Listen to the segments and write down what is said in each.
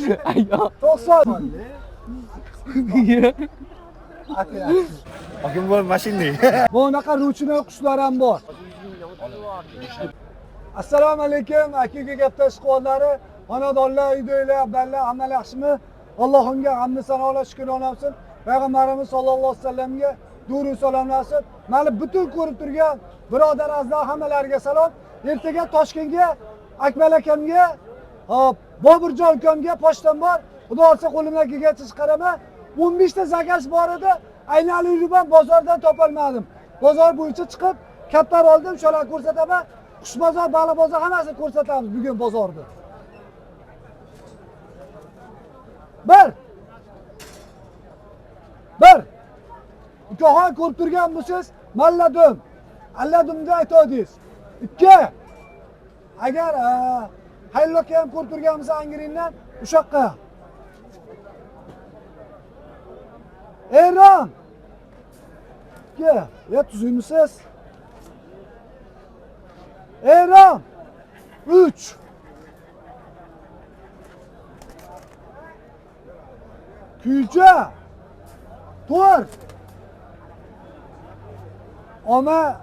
90. Akim bor mashinani. Bunaqa ruchnoy qushlar ham bor. Assalomu alaykum, aka-uka gaplashish quvvatlari, xonadonlar, uydagilar, abdallar, hammalar yaxshimi? Allohimga hamd sanolar shukrona bo'lsin. Payg'ambarimiz sollallohu alayhi vasallamga durud salomlar olsin. Mani butun ko'rib turgan birodar azizlar hammalariga salom. Ertaga Toshkentga Akmal akamga, hop, Boburjon ukamga pochtam bor. Xudo xohlasa qo'limdan kelgancha chiqaraman. 15 ta zakaz bor edi. Aynan yuribman, bozordan topolmadim. Bozor bo'yicha chiqib, kaptar oldim, shularni ko'rsataman. Qush bozor, baliq bozor hammasini ko'rsatamiz bugun bozorda. Bir. Bir. Ukaxon ko'rib turgan bo'lsangiz, Malladum. Alladumda aytodingiz. Ikki. Agar Haylo aka ham ko'rib turgan bo'lsa Angrendan o'sha yoqqa. Eron. Ikki. Ya tuzukmisiz? Eron. Uch. Kuycha. To'rt. Oma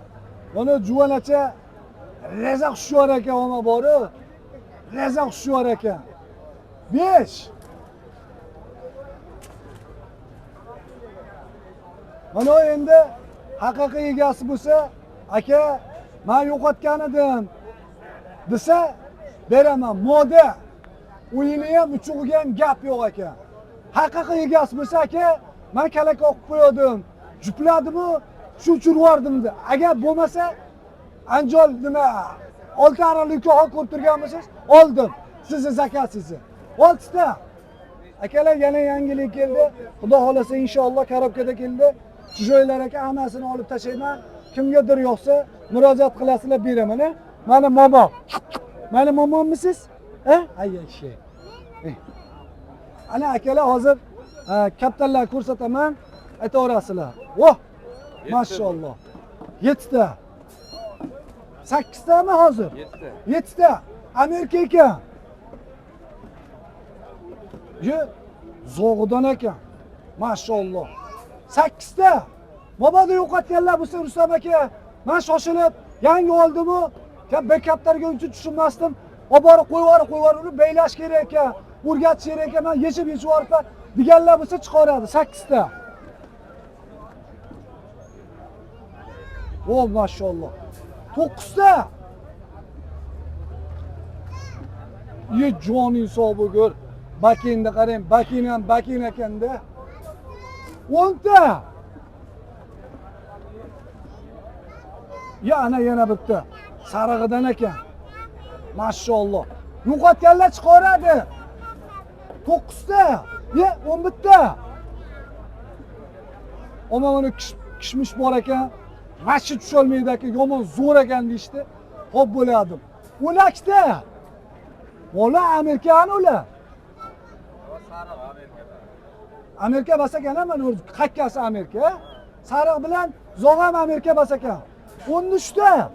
mana juvanacha reza hushyor ekan oma boru. Reza hushyor ekan. 5. Mana endi haqiqiy egasi bo'lsa, aka, men yo'qotgan edim desa beraman. Moda o'yini ham uchug'iga ham gap yo'q ekan. Haqiqiy egasi bo'lsa, aka, men kalaka o'qib qo'ydim, jupladimu, shu uchirib yubordim dedi. Agar bo'lmasa, Anjol nima olti arali ukaxon ko'rib turgan bo'lsangiz, oldim sizni zakasingizni. 6ta. Akalar yana yangilik keldi. Xudo xolasa inshaalloh korobkada keldi. Chujoylar aka hammasini olib tashlayman. Kimgadir yo'qsa murojaat qilasizlar, beraman, a? Mana momo. Mana momommisiz? A? Ay yaxshi. Ana akalar hozir kaptarlar ko'rsataman, aytaverasizlar. Voh! Mashalloh. 7 ta. 8 tami hozir? 7 ta. 7 ta. Amerika ekan. Ye, zog'idan ekan. Mashalloh. 8 ta. Mabodo yo'qotganlar bo'lsa Rustam aka, men shoshilib yangi oldim-u, bir kaptarga uncha tushunmasdim. Olib borib qo'yib yuborib, qo'yib yuborib, uni beylash kerak ekan, o'rgatish kerak ekan, men yechib yechib yuboribman deganlar bo'lsa chiqaradi 8 ta. O mashalloh. 9 ta. Ye joning sog' bo'lgur. Bakinni qarang, bakin ham bakin ekanda. 10 ta. Ya ana yana bitta sarig'idan ekan. Mashalloh. Yo'qotganlar chiqaradi. 9 ta. Ye 11 ta. Ammo mana kishmish bor ekan. Vashi tusholmaydi ekan, yomon zo'r ekan deyishdi. Xo'p bo'ladi. 12 ta. Bola Amerikani ular. Amerika bas ekan, mana o'zi qakkasi Amerika. Sariq bilan zog' ham Amerika bas ekan. 13 ta.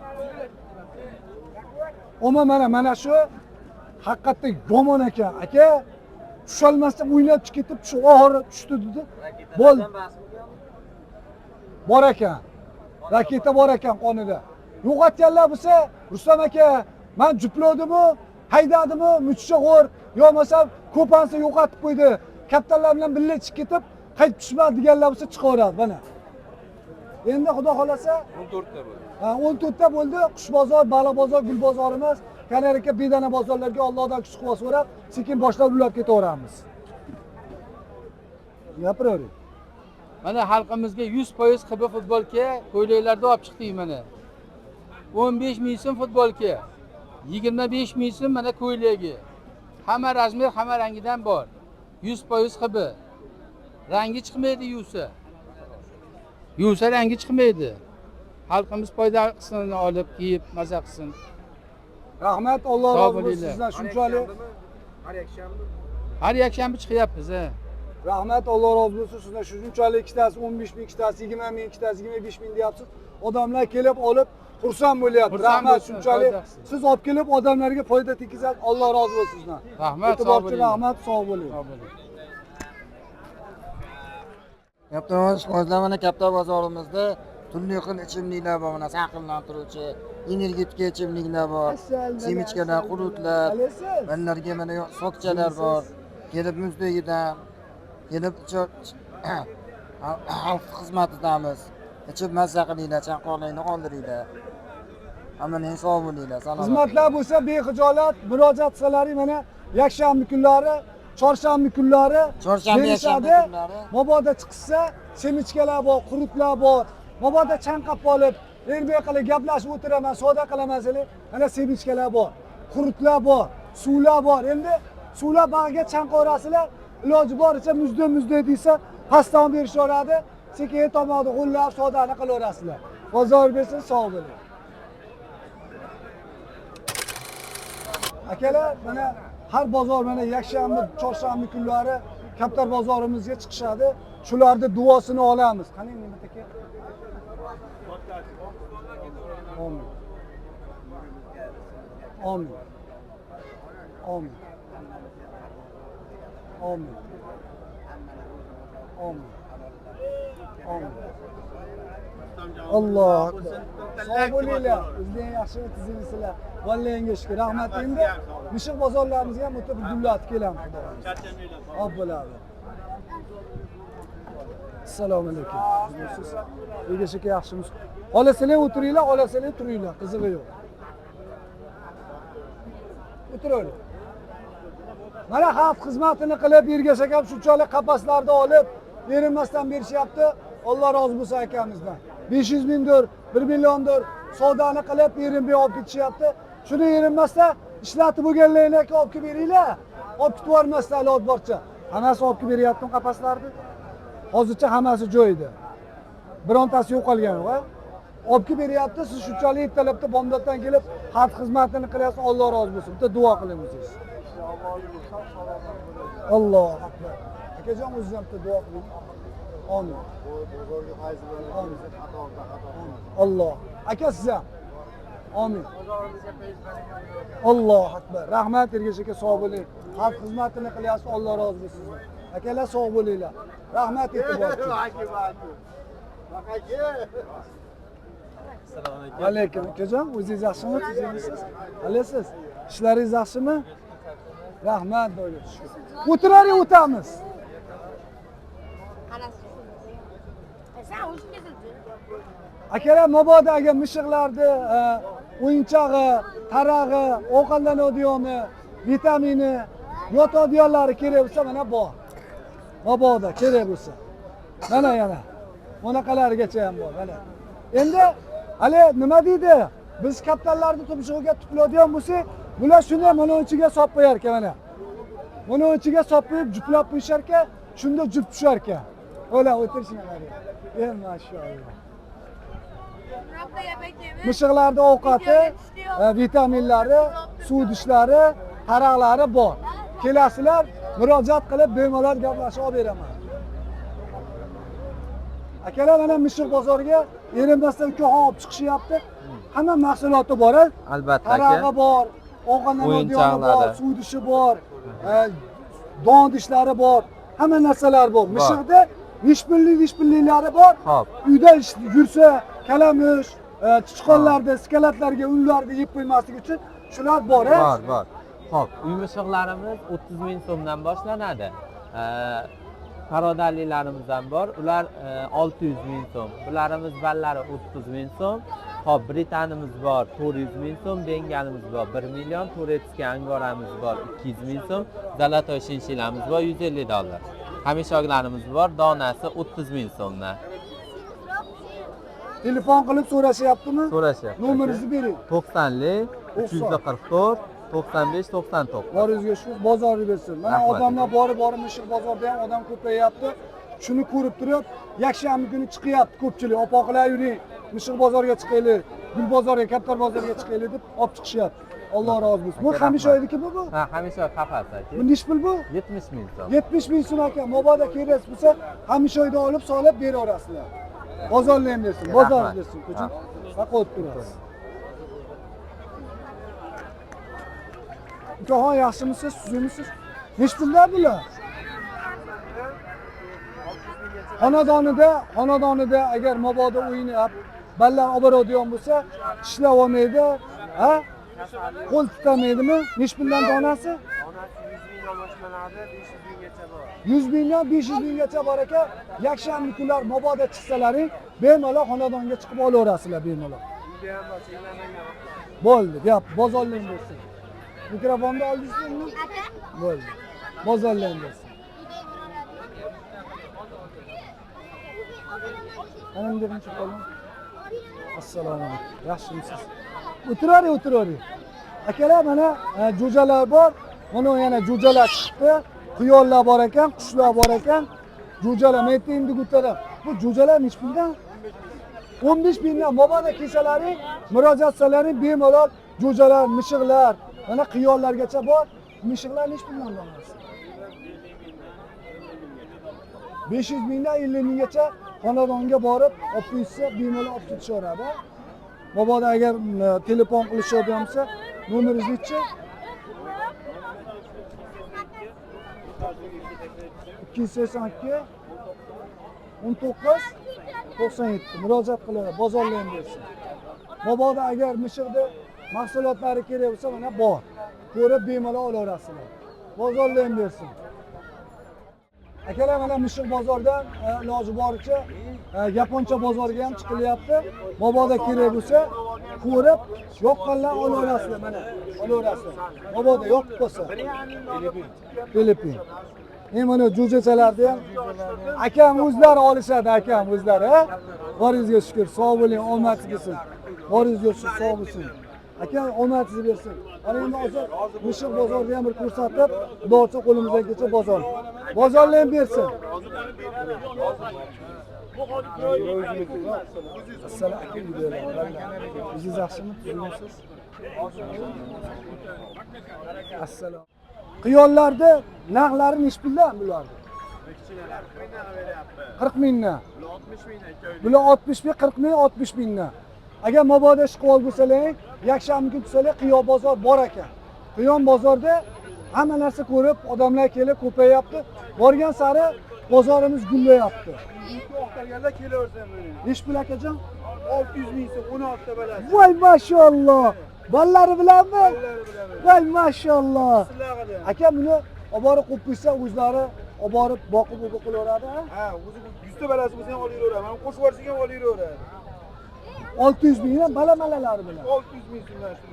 Ammo mana shu haqiqatda yomon ekan. Aka, tusholmasdan o'ynab ketib, shu oxiri tushdi dedi. Bo'ldi. Bor ekan. Raketa bor ekan qonida. Yo'qotganlar bo'lsa, Rustam aka, men jupladimu, haydadimu, muchcha g'o'r, yo bo'lmasa ko'pansa yo'qotib qo'ydi. Kaptarlar bilan birga chiqib ketib, qaytib tushmadi deganlar bo'lsa chiqaveradi mana. Endi Xudo xolasa 14 ta bo'ldi. Ha, 14 ta bo'ldi. Qush bozor, baliq bozor, gul bozorimiz, Kanarika bedana bozorlarga Allohdan kuch quvvat so'rab, sekin boshlab ulab ketaveramiz. Gapiravering. Mana xalqimizga 100% xibi futbolka ko'ylaklarni olib chiqdik mana. 15 ming so'm futbolka, 25 ming so'm mana ko'ylagi. Hamma razmer, hamma rangidan bor. 100% xibi. Rangi chiqmaydi yuvsa. Yuvsa rangi chiqmaydi. Xalqimiz foyda qilsin, olib kiyib maza qilsin. Rahmat, Alloh Sog' rozi bo'lsin bo'linglar. sizdan shunchalik. Har yakshanba. Har yakshanba chiqyapmiz, ha. Rahmat, Alloh rozi bo'lsin sizdan shunchalik ikkitasi 15 ming, ikkitasi 20 ming, ikkitasi 25 ming deyapsiz. Odamlar kelib olib, Xursand bo'lyapti. Xursand Rahmat bo'lsin, shunchalik. foyda qilsin. Siz olib kelib odamlarga foyda tekizasiz. Alloh rozi bo'lsin sizdan. Rahmat, sog' E'tiborchi bo'linglar. Rahmat, sog' bo'ling. Sog' bo'ling. Hozir mana katta bozorimizda turli xil ichimliklar bor, mana salqinlantiruvchi, energetika ichimliklar bor, semichkalar, qurutlar, Qalasiz? bolalarga mana sokchalar bor. Kelib muzligidan, kelib xalq xizmatidamiz. Ichib mazza qilinglar, chanqoqlarni qoldiringlar. Hammaning sog' bo'linglar, salomat. Xizmatlar bo'lsa bexijolat murojaat qilsalaring mana yakshanba kunlari, chorshanba kunlari Chorshanba, yakshanba berishadi. kunlari. Mabodo chiqsa, semichkalar bor, qurutlar bor. Mabodo chanqab qolib, ermay qilib gaplashib o'tiraman, savdo qilaman sizlar. Mana semichkalar bor, qurutlar bor, suvlar bor. Endi suvlar bag'ga chanqaverasizlar, iloji boricha muzda muzda desa, pastdan berishaveradi. Sekin tomoqni g'ullab savdoni qilaverasizlar. Bozor bersin, sog' bo'ling. Akalar, mana har bozor mana yakshanba, chorshanba kunlari kaptar bozorimizga chiqishadi. Shularni duosini olamiz. Qani Ne'mat aka? Amin. Amin. Amin. Amin. Amin. Amin. Alloh akbar. Sog' bo'linglar. O'zinglar yaxshi o'tizingizlar. Vallayinga shukur. Rahmat endi. Mishiq bozorlarimizga ham o'tib gullatib kelamiz xudo xohlasa. Xo'p bo'ladi. Assalomu alaykum. Ergash aka yaxshimisiz? Xohlasalar o'tiringlar, xohlasalar turinglar, qizig'i yo'q. O'tiravering. Mana xalq xizmatini qilib, Ergash akam shunchalik qapaslarda olib, erinmasdan berishyapti. Alloh rozi bo'lsin akamizdan. 500 mingdir, 1 milliondir savdoni qilib, erinmay olib ketishyapti. Shuni erinmasdan ishlatib bo'lganlarni aka olib kelib beringlar. Olib ketib yubormasdan iloji boricha. Hammasi olib kelib beryaptimi qapaslarni? Hozircha hammasi joyida. Birontasi yo'qolgan yo'q, ha? Olib kelib beryapti, siz shunchalik ertalabda bomdoddan kelib xalq xizmatini qilyapsiz, Alloh rozi bo'lsin. Bitta duo qiling o'zingiz. Allohu akbar. Akajon o'zingiz ham bitta duo qiling. Amin. Amin. Alloh. Aka siz ham. Amin. Allohu akbar. Rahmat Ergash aka, sog' bo'ling. Xalq xizmatini qilyapsiz, Alloh rozi bo'lsin sizdan. Akalar sog' bo'linglar. Rahmat e'tibor uchun. Alaykum akajon, o'zingiz yaxshimi? Tuzukmisiz? Qalaysiz? Ishlaringiz yaxshimi? Rahmat, Xudoga shukur. O'tiraring, o'tamiz. Sen o'zing kesildi. Akalar, mabodo agar mishiqlarni o'yinchog'i, tarag'i, ovqatlanadiganı, vitamini, yotadiganlari kerak bo'lsa mana bor. Mabodo kerak bo'lsa. Mana yana. Bunaqalarigacha ham bor, mana. Endi hali nima deydi? Biz kaptarlarni tumshug'iga tupiladigan bo'lsak, bular shuni mana ichiga solib qo'yar ekan mana. Buni ichiga solib qo'yib, juplab qo'yishar ekan, shunda jup tushar ekan. O'la o'tirishing qarang. E mashalloh. Mishiqlarda ovqati, vitaminlari, suv idishlari, taraqlari bor. Kelasizlar, murojaat qilib bemalol gaplashib olib beraman. Akalar, mana mishiq bozoriga erinmasdan ukaxon olib chiqishyapti. Hamma mahsuloti bor, a? Albatta Tarag'i aka. bor, ovqatlanadigani bor, O'yinchoqlari. suv idishi bor, don idishlari bor, hamma narsalar bor. Mishiqda nesh pullik, nesh pulliklari bor. Xo'p. Uyda yursa kalamush, sichqonlarni, skeletlarga, unlarni yeb qo'ymaslik uchun shular bor, a? Bor, bor. Xo'p, uy mishiqlarimiz 30 ming so'mdan boshlanadi. Parodalilarimiz ham bor. Ular 600 ming so'm. Bularimiz ballari 30 ming so'm. Xo'p, britanimiz bor 400 ming so'm, bengalimiz bor 1 million, turetskiy angoramiz bor 200 ming so'm, zalatoy shinshilamiz bor 150 dollar. Hamishoklarimiz bor, donasi 30 ming so'mdan. Telefon qilib so'rashyaptimi? So'rashyapti. Nomeringizni bering. 90lik 344 95 99. Boringizga shu bozorni bersin. Mana Rahmat. odamlar borib borib mishiq bozorda ham odam ko'payyapti. Shuni ko'rib turib, yakshanba kuni chiqyapti ko'pchilik. Opoqlar yuring, mishiq bozorga chiqaylik, gul bozorga, kaptar bozorga chiqaylik deb olib chiqishyapti. Alloh rozi bo'lsin. Bu Aka, hamisha rahmat. oydiki bu? Ha, hamisha qafas aka. Bu nechi pul bu? 70 ming so'm. 70 ming so'm aka. Mabodo kerak bo'lsa, hamisha oyda olib solib beraverasizlar. Bozorni ham bersin, bozor Rahmat. bersin. Ko'ching. Faqat turasiz. Ukaxon, yaxshimisiz, tuzukmisiz? Nechi puldan bular? Xonadonida agar mabodo o'ynab ballar olib boradigan bo'lsa, tishlab olmaydi, ha? Qo'l tutamaydimi? Nechi puldan donasi? 100 mingdan 500 minggacha bor ekan. Yakshanba kunlar mabodo chiqsalaring, bemalol xonadonga chiqib olaverasizlar bemalol. Bo'ldi, gap bozorling bo'lsin. Mikrofonni oldingizmi? Bo'ldi. Bozorling bo'lsin. Ana bunday qo'lim. Assalomu alaykum. Yaxshimisiz? O'tiravering, o'tiravering. Akalar, mana jo'jalar bor. Mana yana jo'jalar chiqdi. Quyonlar bor ekan, qushlar bor ekan. Jo'jalar, men endi ko'taraman. Bu jo'jalar nechi puldan? 15 mingdan. Mabodo kelsalaring, murojaat qilsalaring bemalol jo'jalar, mishiqlar, mana qiyonlargacha bor. Mishiqlar nechi puldan donasi? 500 mingdan 50 minggacha xonadonga borib olib qo'ysa, bemalol olib ketishaveradi. Mabodo agar telefon qilishadigan bo'lsa, nomeringiz nechi? 282 19 97. Murojaat qiladi, bozorlar ham bersin. Mabodo agar mishiqda mahsulotlari kerak bo'lsa, mana bor. Ko'rib bemalol olaverasizlar. Bozorlar ham bersin. Akalar, mana Mishiq bozordan iloji boricha Yaponcha bozorga ham chiqilyapti. Mabodo kerak bo'lsa, ko'rib yoqqanlar olaverasizlar, mana olaverasizlar. Mabodo yoqib qolsa. Filippin. Mana jo'jachalarni ham akam o'zlari olishadi, akam o'zlari. Boringizga shukr, sog' bo'ling, omadingiz bersin. Boringizga shukr, sog' bo'lsin. Akam omadingizni bersin. Ana endi hozir Mishiq bozorni ham bir ko'rsatib, xudo qo'limizdan kelsa bozor. Bozorni ham bersin. Assalomu alaykum. O'zingiz yaxshimi? Tuzukmisiz? Assalom. Qiyonlarda narxlari nechi puldan bularni? 40 mingdan. Bular 60 ming, 40 ming, 60 mingdan. Agar mabodo ish qilib bo'lsalaring, yakshanba kuni tushsalar, Qiyon bozor bor ekan. Qiyon bozorda hamma narsa ko'rib, odamlar kelib ko'payapti. Borgan sari bozorimiz gullayapti. Oqtarganlar kelaversin buni. Nechi pul akajon? 600 ming so'm, 16 ta balasi. Voy mashalloh. Bolalari bilanmi? Voy mashalloh. Aka, buni olib borib qo'yib qo'ysa, o'zlari olib borib boqib o'qib qilaveradi, ha? Ha, o'zi 100 ta balasi bo'lsa ham olib yuraveradi. Mana qo'shib yuborsak ham olib yuraveradi. 600 mingdan bala-malalari bilan. 600 ming so'mdan shu.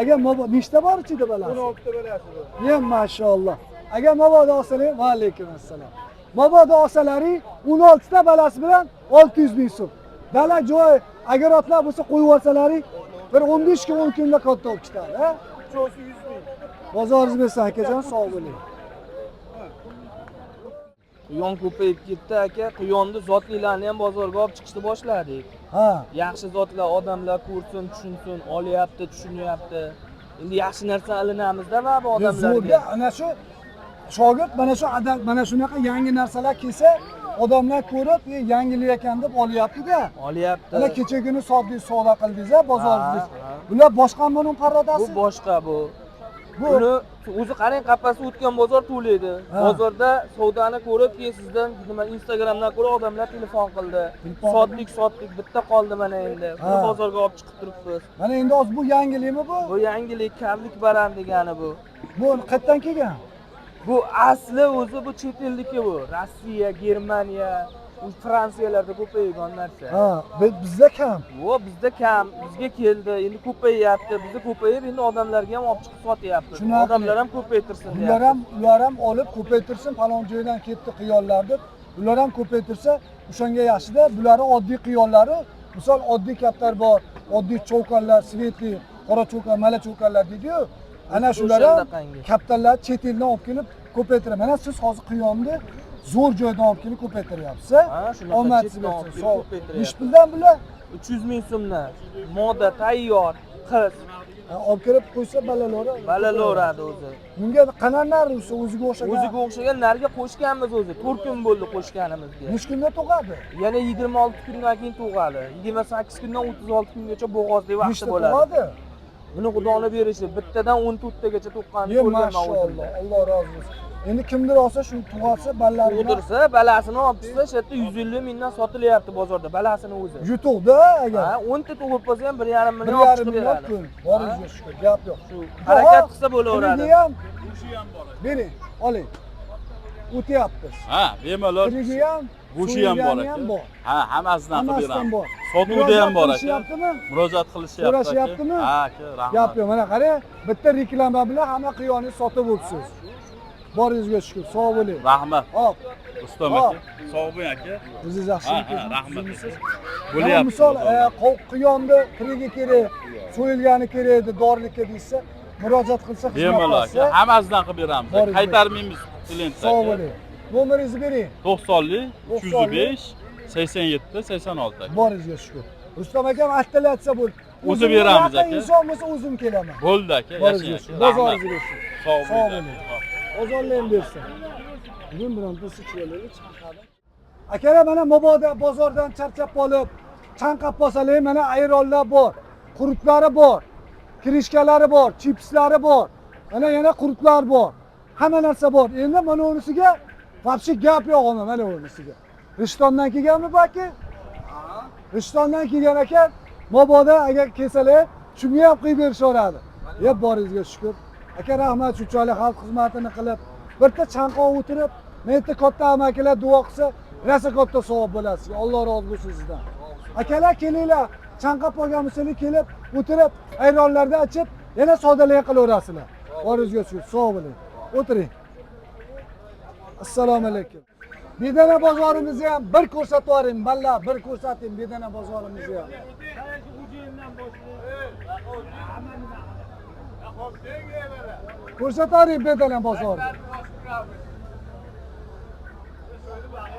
Agar nechta bor ichida balasi? 16 ta balasi bor. Ye mashalloh. Agar mabodo olsalar, va alaykum assalom. Mabodo olsalaring 16 ta balasi bilan 600 ming so'm. Dala joy agar otlar bo'lsa qo'yib olsalaring bir 15 kun 10 kunda katta bo'lib ketadi, ha? Uchosi 100 ming. Bozoringiz bersin akajon, sog' bo'ling. Quyon ko'payib ketdi aka. Quyonni zotlilarni ham bozorga olib chiqishni boshladik. Ha. Yaxshi zotlar odamlar ko'rsin, tushunsin, olyapti, tushunyapti. Endi yaxshi narsa ilinamizda va bu odamlarga. Ana shu shogird mana shu mana shunaqa yangi narsalar kelsa, odamlar ko'rib, yangilik ekan deb olyapti-da. Olyapti. Mana kecha kuni sotdingiz, savdo qildingiz-a, bozoringiz. Bular boshqa buning parodasi? Bu boshqa bu. Buni o'zi qarang, qapasi o'tgan bozor to'laydi. Bozorda savdoni ko'rib, keyin sizdan nima Instagramdan ko'rib odamlar telefon qildi. Sotdik, bitta qoldi mana endi. Buni bozorga olib chiqib turibmiz. Mana endi hozir bu yangilikmi bu? Bu yangilik, karlik baran degani bu. Bu qayerdan kelgan? Bu asli o'zi bu chet elniki bu. Rossiya, Germaniya, Fransiyalarda ko'paygan narsa. Ha, bizda kam. Yo'q, bizda kam. Bizga keldi, endi ko'payyapti. Bizda ko'payib, endi odamlarga ham olib chiqib sotyapmiz. Odamlar ham ko'paytirsin deyapti. Ular ham olib ko'paytirsin, falon joydan ketdi qiyonlar deb. Ular ham ko'paytirsa, o'shanga yaxshida. Bulari oddiy qiyonlari, misol oddiy kaptar bor, oddiy cho'kanlar, svetli, qora cho'kan, mala cho'kanlar deydi-yu. Ana shular ham kaptarlar chet eldan olib kelib ko'paytiradi. Mana siz hozir qiyonni zo'r joydan olib kelib ko'paytiryapsiz. Ha, shunaqa Omadsiz chetdan olib bersin. kelib ko'paytiryapmiz. Nechi puldan bular? 300 ming so'mdan. Moda tayyor, qiz. Olib kelib qo'ysa balalar. Balalar o'zi. Bunga qanaqa narx o'zi o'ziga o'xshagan? O'ziga o'xshagan narga qo'shganmiz o'zi. 4 kun bo'ldi qo'shganimizga. Necha kunda tug'adi? Yana 26 kundan keyin tug'adi. 28 kundan 36 kungacha bo'g'ozlik vaqti Nechta bo'ladi. tug'adi? Buni Xudoni berishi bittadan 14 tagacha tuqqanini Ye ko'rganman mashalloh. o'zimda. Alloh rozi bo'lsin. Endi kimdir olsa shuni tug'atsa ballari bilan Tug'dirsa, balasini olib chiqsa, shu yerda 150 mingdan sotilyapti bozorda balasini o'zi. Yutuqda agar. Ha, 10 ta tug'ib qo'ysa ham 1,5 million olib 1,5 chiqib million beradi. pul. Boringizga shukur, gap yo'q. Shu harakat qilsa bo'laveradi. Tirigi ham bering, oling. O'tyapmiz. Ha, bemalol. Tirigi ham, Go'shti ham bor so'yilgani ham aka. bor. Ha, hammasidan qilib Hammasidan beramiz. bor. Sotuvda ham bor aka. Qilishyaptimi? Murojaat qilishyapti. aka. So'rashyaptimi? Ha, aka, rahmat. Gap yo'q. Mana qarang, bitta reklama bilan hamma qiyonni sotib bo'libsiz. Boringizga shukur, sog' bo'ling. Rahmat. Hop, Rustam Hop. aka. Sog' bo'ling aka. o'zingiz Ha, yaxshimisiz? ha, rahmat. Tuzukmisiz? aka. Mana Bo'lyapti. misol, qiyonni tirigi kerak, so'yilgani kerak edi, dorilikka deysa, murojaat qilsa, xizmat Bemalol qilsa, aka. Hammasidan qilib beramiz. Boringizga. Qaytarmaymiz klient sog' aka. bo'ling. Nomeringizni bering. 90lik 90lik 305 87 86 aka. Boringizga shukur. Rustam akam attallatsa bo'ldi. O'zi O'zimga beramiz yaqin aka. Inson bo'lsa o'zim kelaman. Bo'ldi aka, yashang Boringizga aka. shukur. Rahmat. Bozoringiz bersin. Sog' Sog' bo'ling. bo'ling. Ozorlayam bersin. Bugun birontasi chiroyli chanqadi. Akalar mana mabodo bozordan charchab qolib, chanqab qolsalar mana ayronlar bor, qurutlari bor, kirishkalari bor, chipslari bor. Mana yana qurutlar bor. Hamma narsa bor. Endi mana unisiga вообще gap yo'q ama mana unisiga. Rishtondan kelganmi bu aka? Rishtondan kelgan ekan, mabodo agar kelsalar, shunga ham qilib berishaveradi. Ya boringizga shukur. Aka rahmat shunchalik xalq xizmatini qilib, bitta chanqoq o'tirib, men yerda katta amakilar duo qilsa, rosa katta savob bo'ladi sizga. Alloh rozi bo'lsin sizdan. Akalar kelinglar, chanqab qolgan bo'lsangiz kelib, o'tirib, ayronlarni ichib, yana sodalik qilaverasizlar. Boringizga shukur, sog' bo'ling. O'tiring. Assalomu alaykum. Bedana bozorimizni ham bir ko'rsatib yuboring, balla, bir ko'rsating bedana bozorimizni ham. Ko'rsatavering bedana bozorni.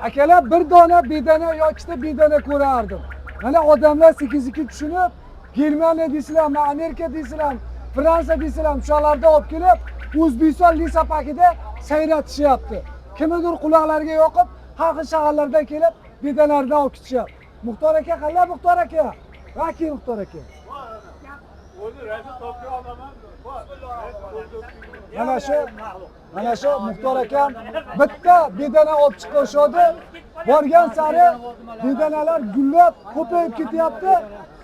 Akalar bir dona bedana yo ikkita bedana ko'rardim. Mana odamlar sekin-sekin tushunib, Germaniya deysizlarmi, Amerika deysizlarmi, Fransiya deysizlarmi, shularni olib kelib, O'zbekiston lesopakida sayratishyapti. Kimnidir quloqlariga yoqib, har xil shaharlardan kelib, bedanalardan olib ketishyapti. Muxtor aka, qanday Muxtor aka? Vakil Muxtor aka. Mana shu Muxtor akam bitta bedana olib chiqishadi. Borgan sari bedanalar gullab ko'payib ketyapti.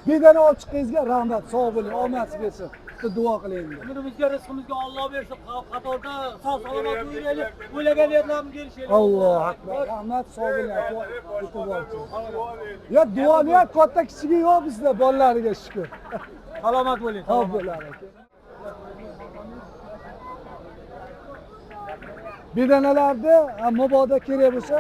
Bedana olib chiqqaningizga rahmat, sog' bo'ling, omad bersin. Bitta duo qiling. Umrimizga, rizqimizga Alloh bersin. Qatorda sog' salomat yuraylik. O'ylagan niyatlarimizga erishaylik. Allohu akbar. Rahmat, sog' bo'ling aka. E'tibor uchun. Ya duoni ham katta kichigi yo'q bizda, bolalariga shukur. Salomat bo'ling. Sog' bo'lar aka. Bedanalarda mabodo kerak bo'lsa,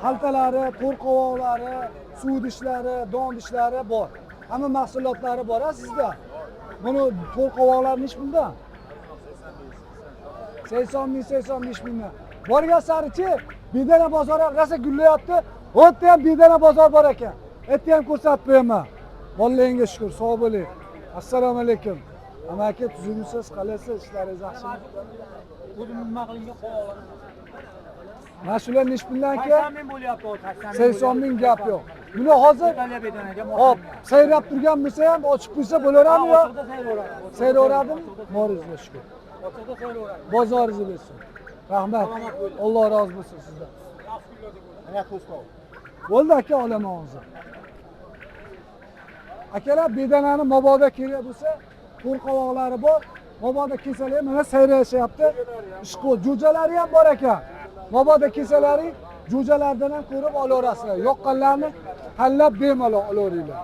xaltalari, to'rqovoqlari, suv idishlari, don idishlari bor. Hamma mahsulotlari bor a sizda. Buni to'rqovoqlar nechi puldan? 80 ming, 85 mingdan. Borgan sarichi bedana bozori ham rosa gullayapti. U yerda ham bedana bozor bor ekan. Erta ham ko'rsatib qo'yaman. Bolaringga shukur, sog' bo'ling. Assalomu alaykum. Amaki tuzukmisiz, qalaysiz, ishlaringiz yaxshimi? O'zim nima qilingan qovoqlar. Mana shular nechi puldan aka? 80 ming bo'lyapti hozir. 80 ming gap yo'q. Buni hozir Italiya bedanaga hop, sayrab turgan bo'lsa ham ochib qo'ysa bo'laverami yo? Ochiqda sayraveradi. Sayraveradimi? Boringizga shukur. Ochiqda sayraveradi. Bozoringizni bersin. Rahmat. Alloh rozi bo'lsin sizdan. Bo'ldi aka, olaman hozir. Akalar bedanani mabodo kerak bo'lsa, to'rqovoqlari bor. Mabodo kelsalar mana sayrashyapti. Ishqo jo'jalari ham bor ekan. Mabodo kelsalaring jo'jalardan ham ko'rib olaverasizlar. Yoqqanlarni tanlab bemalol olaveringlar.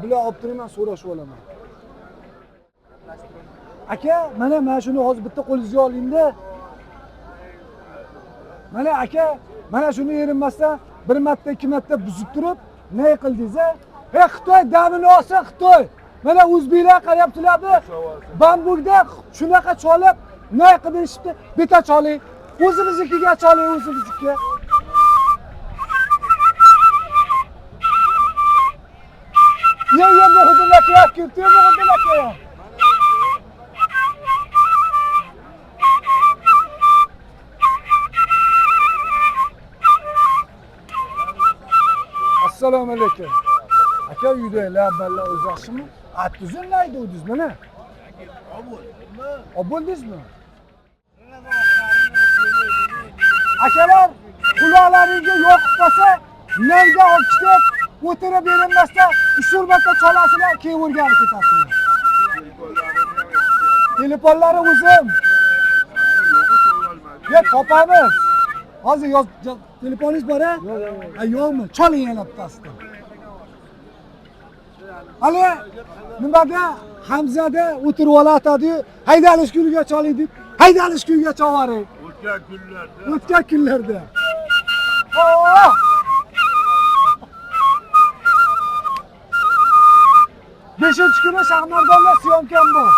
Bular olib turayman, so'rashib olaman. Aka, mana shuni hozir bitta qo'lingizga olingda. Mana aka, mana shuni erinmasdan bir marta, ikki marta buzib turib, ne qildingiz a? Ey Xitoy damini olsa Xitoy. Mana o'zbeklar qarayaptilarmi? Bambukda shunaqa cholib, ne qilishibdi? Bitta choling. O'zimiznikiga choling, o'zimiznikiga. Ye, ye, Muhiddin aka ham kelibdi, Muhiddin aka ham. Assalomu alaykum. Aka uydagilar balla o'zi yaxshimi? At uzunlaydi o'zingiz mana. Olib bo'ldingizmi? Akalar, quloqlaringga yoqib qolsa, nayga olib ketib, o'tirib erinmasdan 3 marta chalasizlar, keyin o'rganib ketasizlar. Telefonlari o'zim. Ya topamiz. Hozir yoz, telefoningiz bor a? Yo'q, yo'qmi? Chaling yana bittasini. Hali nimada Hamzada o'tirib olatadi-yu, haydalish kuniga chaling deb, haydalish kuniga chavaring. O'tgan kunlarda. O'tgan kunlarda. Beshinchi kuni Shahmardonda syomkam bor.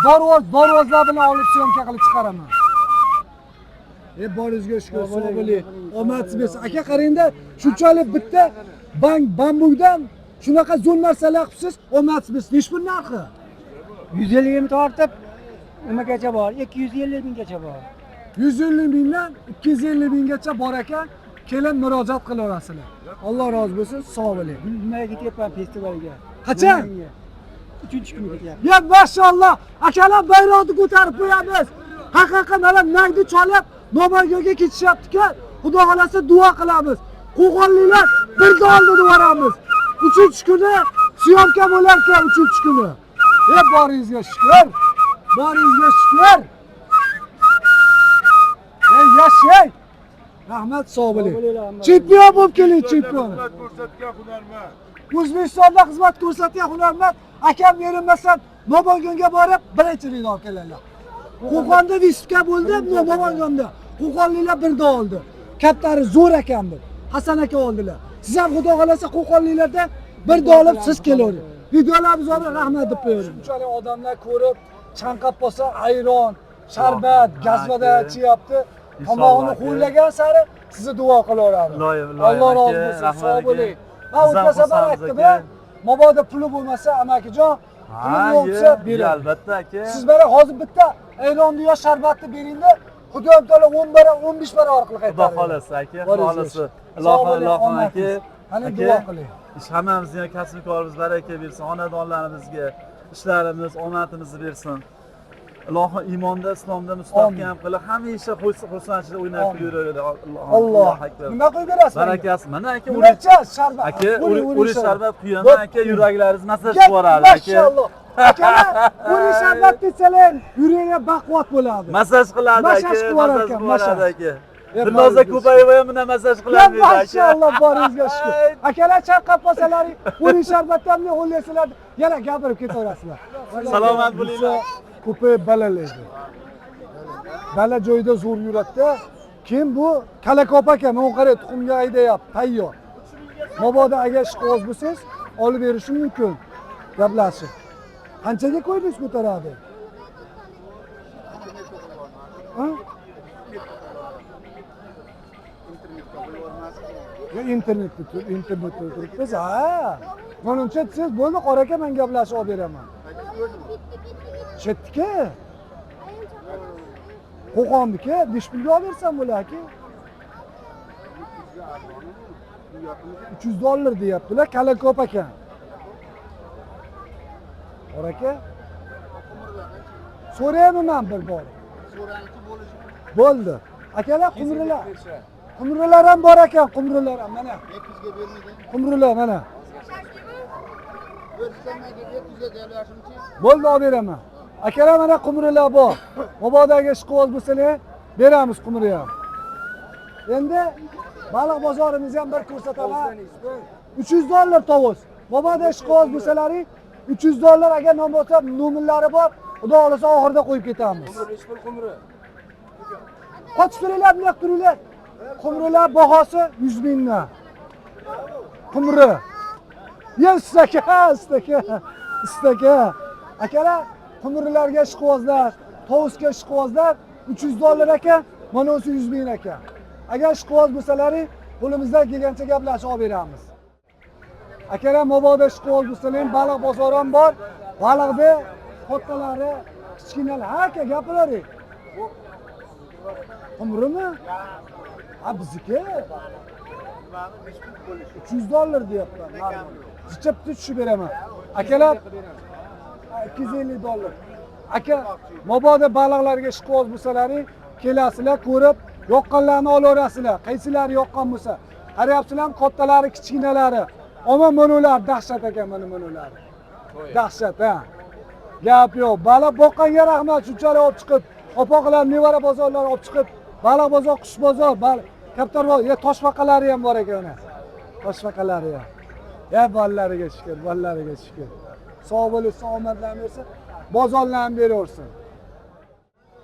Darvozlar bilan olib syomka qilib chiqaraman. Boringizga shukur, sog' bo'ling. Omadsiz bersin. Aka qarangda, shunchalik bitta bambukdan shunaqa zo'r narsalar qilibsiz, omadsiz bersin. Nechi pul narxi? 150 ming tortib nimagacha bor? 250 minggacha bor. 150 mingdan 250 minggacha bor ekan. Kelin murojaat qilaverasizlar. Alloh rozi bo'lsin, sog' bo'ling. Nimaga ketyapman festivalga? Qachon? 3-kuni ketyapman. Ya mashalloh, akalar bayroqni ko'tarib qo'yamiz. Haqiqatan mana nagni cholib Namanganga ketishyapti-ku. Xudo xolasa duo qilamiz. Qo'qonliklar bir oldini boramiz. 3-kuni syomka bo'lar ekan 3-kuni. E boringizga shukr. Boringizga shukr. Ey yashay. Rahmat, sog' bo'ling. Chempion bo'lib keling, chempion. Xizmat ko'rsatgan hunarmand. O'zbekistonda xizmat ko'rsatgan hunarmand akam erinmasdan Namanganga borib birinchilikni olib keladilar. Qo'qonda vistka bo'ldi, Namanganda. Qo'qonliklar birda oldi. Kattari zo'r ekan bu. Hasan aka oldilar. Siz ham xudo xolasa qo'qonliklarda birda olib siz kelavering. Videolarimiz olib rahmat deb qo'yavering. Shunchalik odamlar ko'rib chanqab qolsa ayron, sharbat, gazvada ichyapti. Tomog'ini ho'llagan sari sizni duo qilaveramiz. Alloh rozi bo'lsin, sog' bo'ling. Men o'tgan safar aytdim, mabodo puli bo'lmasa amakijon, puli yo'qsa beradi. Albatta aka. Siz mana hozir bitta ayronni yo sharbatni beringda, Xudo taolo 10 barobar 15 barobar qilib qaytaradi. Xudo xolasa aka, xudo xolasa. Ilohim, ilohim aka. Qani duo qiling. Ish hammamizga kasb-korimiz baraka bersin, xonadonlarimizga ishlarimiz omadimizni bersin. Ilohim iymonda, islomda mustahkam qilib, hamisha xursandchilik o'ynab yuraveradi. Alloh. Nima qo'yib berasiz? Barakasi. Mana aka, sharbat. Aka, uri sharbat quyaman aka, yuraklaringiz masaj qilib yuboradi aka. Mashalloh. Akalar, uri sharbat desalar, yuragiga baquvvat bo'ladi. Masaj qiladi aka, masaj qiladi aka. Dilnoza Ko'payeva ham bundan masaj qiladi aka. Mashalloh, boringizga shukr. Akalar chanqab qolsalaring, uri sharbatdan ho'llasizlar, yana gapirib ketaverasizlar. Salomat bo'linglar. Ko'payib balalaydi. Bala joyida zo'r yuradida. Kim bu? Kalakop aka, mana qarang, tuxumga haydayapti, tayyor. Mabodo agar ishqiboz bo'lsangiz, olib berishi mumkin. Gaplashib. Qanchaga qo'ydingiz ko'taradi? Ha? Ya internetda turibmiz, ha. Manimcha siz bo'ldi, qora aka, men gaplashib olib beraman. Chetniki. Qo'qonniki, 5 pulga olib bersam bo'ladi aka. $300 deyaptilar, kalakop ekan. Qora aka. So'rayapman men bir bor. Bo'ldi. Akalar, qumrilar. Qumrilar ham bor ekan, qumrilar ham mana. Qumrilar mana. Bo'ldi, olib beraman. Akalar mana qumrilar bor. Mabodo agar ishqiboz bo'lsalar, beramiz qumri ham. Endi baliq bozorimizni ham bir ko'rsataman. $300 tovus. Mabodo ishqiboz bo'lsalaring, $300 agar nom bo'lsa, nomerlari bor. Xudo xolasa oxirida qo'yib ketamiz. Qochib turinglar, bundoq turinglar. Qumrilar bahosi 100 mingdan. Qumri. Ya ustaka, ustaka, ustaka. Akalar, qumrilarga ishqibozlar, tovusga ishqibozlar $300 ekan, mana o'zi 100 ming ekan. Agar ishqiboz bo'lsalaring, qo'limizdan kelgancha gaplashib olib beramiz. Akalar, mabodo ishqiboz bo'lsalaring, baliq bozori ham bor. Baliqni kattalari, kichkinalari, ha aka, gapiravering. Qumrimi? Ha, bizniki $300 deyapman. Jicha bitta tushib beraman. Akalar $250. Aka, mabodo baliqlarga ishqiboz bo'lsalaring, kelasizlar, ko'rib, yoqqanlarni olaverasizlar. Qaysilari yoqqan bo'lsa. Qarayapsizlarmi, kattalari, kichkinalari. Ammo mana ular dahshat ekan, mana ular. Dahshat, ha. Gap yo'q. Baliq boqqanga rahmat, shunchalik olib chiqib, opoqlar nevara bozorlari olib chiqib, baliq bozor, qush bozor, kaptar bozor, ya toshbaqalari ham bor ekan uni. Toshbaqalari ham. Ya bolalariga shukr, bolalariga shukr. Sog' bo'lib, omadlarni bersin, bozorlarni beraversin.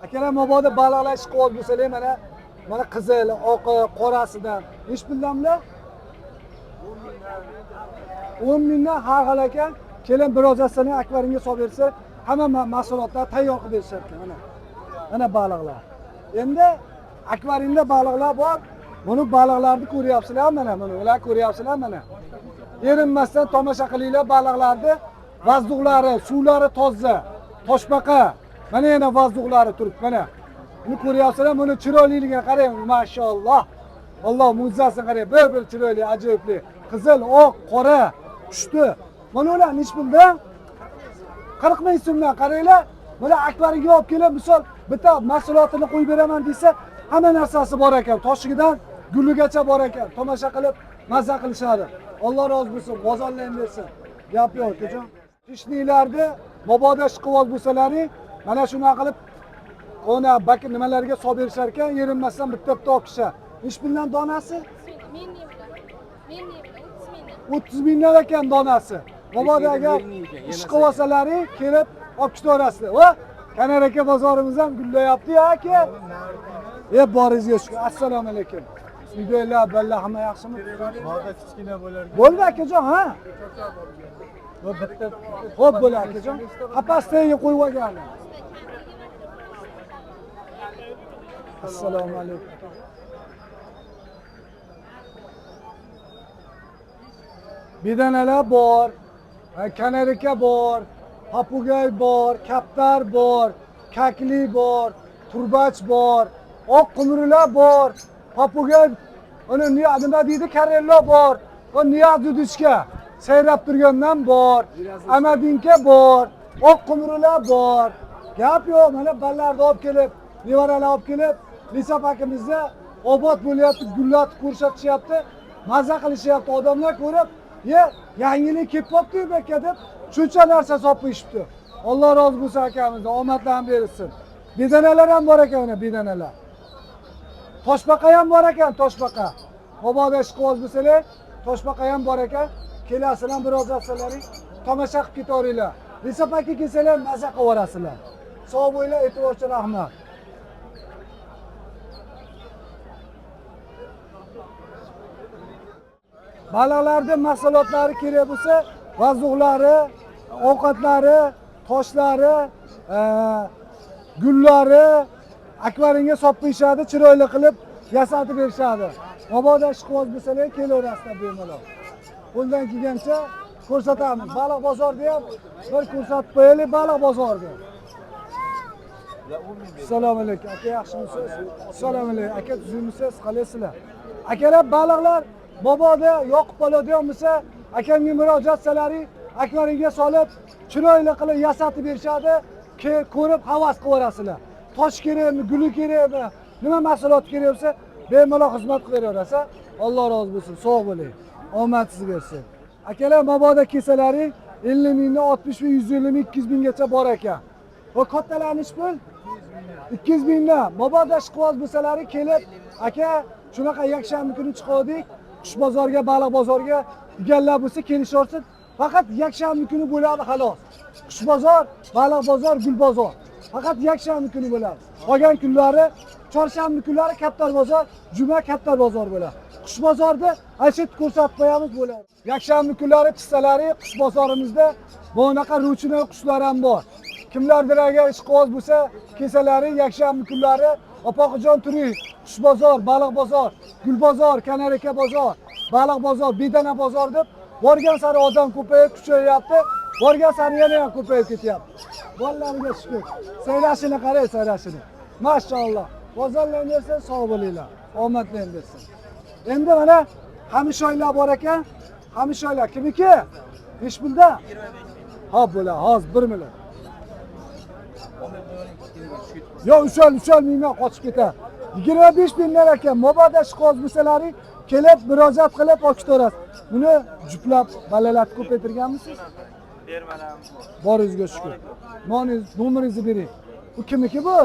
Akalar, mabodo baliqlar ishqiboz bo'lsalar, mana qizil, oqi, qorasidan nech puldan bular? 10 mingdan har xil ekan. Kelin biroz asini akvarimga solib bersa, hamma mahsulotlar tayyor qilib berishar ekan. Mana. Mana baliqlar. Endi akvarimda baliqlar bor. Buni baliqlarni ko'ryapsizlar, mana buni ular ko'ryapsizlar, mana. Erinmasdan tomosha qilinglar baliqlarni. Vazduqlari, suvlari toza. Toshbaqa. Mana yana vazduqlari turibdi, mana. Buni ko'ryapsizlar, buni chiroyliligiga qarang, mashalloh. Alloh mo'jizasini qarang, bir-bir chiroyli, ajoyibli. Qizil, oq, qora, pushti. Mana ular nech puldan? 40 ming so'mdan qaranglar. Buni akvariumga olib kelib, misol bitta mahsulotini qo'yib beraman desa, hamma narsasi bor ekan. Toshigidan guligacha bor ekan. Tomosha qilib, mazza qilishadi. Alloh rozi bo'lsin, bozorlarni bersin. Gap yo'q, akajon. Tishniklarni mabodo ishqiboz bo'lsalaring, mana shunaqa qilib qo'na bak nimalarga solib berishar ekan, erinmasdan bitta-bitta olib kelishadi. Nech puldan donasi? 30 mingdan ekan donasi. Mabodo agar ish qilib olsalaring, kelib olib ketaverasizlar. Va Kanar aka bozorimiz ham gullayapti ya aka. Boringizga shukur. Assalomu alaykum. Uydagilar, balla hamma yaxshimi? Moda kichkina bo'lar. Bo'ldi akajon, ha? Xo'p, bo'ldi akajon. Qapasdagi qo'yib olgan. Assalomu alaykum. Bedanalar bor, kanarika bor, papugay bor, kaptar bor, kakli bor, turbach bor, oq qumrular bor, papugay, uni nima deydi, karello bor, va niyazudichka sayrab turgandan bor, amadinka bor, oq qumrular bor. Gap yo'q, mana ballarni olib kelib, nevaralar olib kelib, Lisapakimizda obod bo'lyapti, gullatib ko'rsatishyapti, maza qilishyapti. Odamlar ko'rib, ye, yangilik kelib qolibdi bu yerga deb shuncha narsa solib qo'yishibdi. Alloh rozi bo'lsin akamizdan, omadlarni bersin. Bedanalar ham bor ekan, mana bedanalar. Toshbaqa ham bor ekan, toshbaqa. Mabodo ishqiboz bo'lsalar, toshbaqa ham bor ekan. Kelasizlar, biroz afsalaring, tomosha qilib ketaveringlar. Lisapakka kelsalar maza qilib yuborasizlar. Sog' bo'linglar, e'tibor uchun rahmat. Baliqlarning mahsulotlari kerak bo'lsa, vazuqlari, ovqatlari, toshlari, gullari akvarimga solib qo'yishadi, chiroyli qilib yasatib berishadi. Mabodo ishqiboz bo'lsalar kelaverasizlar bemalol. Qo'ldan kelgancha ko'rsatamiz. Baliq bozorida ham bir ko'rsatib qo'yaylik, baliq bozorida. Assalomu alaykum aka, yaxshimisiz? Assalomu alaykum aka, tuzukmisiz? Qalaysizlar? Akalar, baliqlar mabodo yoqib qoladigan bo'lsa, akamga murojaat qilsalaring, akvarimga solib, chiroyli qilib yasatib berishadi. Ko'rib havas qilib yuborasizlar. Tosh kerakmi, guli kerakmi, nima mahsulot kerak bo'lsa, bemalol xizmat qilib beraverasiz. Alloh rozi bo'lsin, sog' bo'ling. Omad sizga bersin. Akalar, mabodo kelsalaring, 50 mingdan 60 ming, 150 ming, 200 minggacha bor ekan. Va kattalarni nech pul? 200 mingdan. Mabodo ishqiboz bo'lsalaring kelib, aka, shunaqa yakshanba kuni chiqdik, qush bozorga, baliq bozorga deganlar bo'lsa kelishaversin. Faqat yakshanba kuni bo'ladi xolos. Qush bozor, baliq bozor, gul bozor. Faqat yakshanba kuni bo'ladi. Qolgan kunlari chorshanba kunlari kaptar bozor, juma kaptar bozor bo'ladi. Qush bozorda ana shu ko'rsatib qo'yamiz bo'ladi. Yakshanba kunlari chiqsalari qush bozorimizda bunaqa ruchnoy qushlar ham bor. Kimlardir agar ishqiboz bo'lsa, kelsalari yakshanba kunlari Opoqijon turing, qush bozor, baliq bozor, gul bozor, kanarika bozor, baliq bozor, bedana bozor deb borgan sari odam ko'payib kuchayyapti. Borgan sari yana ham ko'payib ketyapti. Bolalariga shukr. Sayrashini qarang, sayrashini. Mashalloh. Bozorlarni bersa sog' bo'linglar. Omadli bersin. Endi mana hamishoylar bor ekan. Hamishoylar kimniki? Nechi pulda? Hop bo'la, hozir 1 million. Yo, ushalmayman, qochib ketar. 25 mingdan ekan. Mabodo ishqiboz bo'lsalaring, kelib murojaat qilib olib ketaverasiz. Buni juplab balalarni ko'paytirganmisiz? Bermanamiz bor. Boringizga shukur. Nomeringizni bering. Bu kimniki bu?